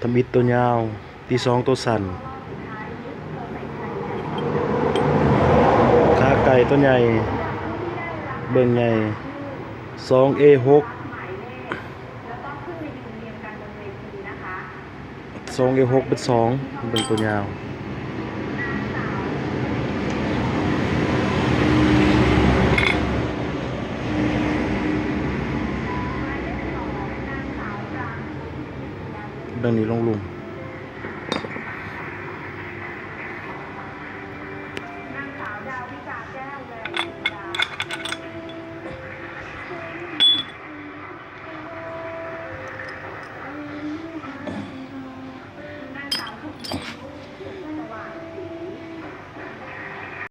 ທຳອິດຕົວຍາວ ຕີສອງຕົວສັ້ນ ຂາໄກ່ຕົວໃຫຍ່ ເບິ່ງໃຫຍ່ ສອງເອຫົກ ສອງເອຫົກເປັນສອງ ເບິ່ງຕົວຍາວ ເບິ່ງນີ້ລົງລຸ່ມ.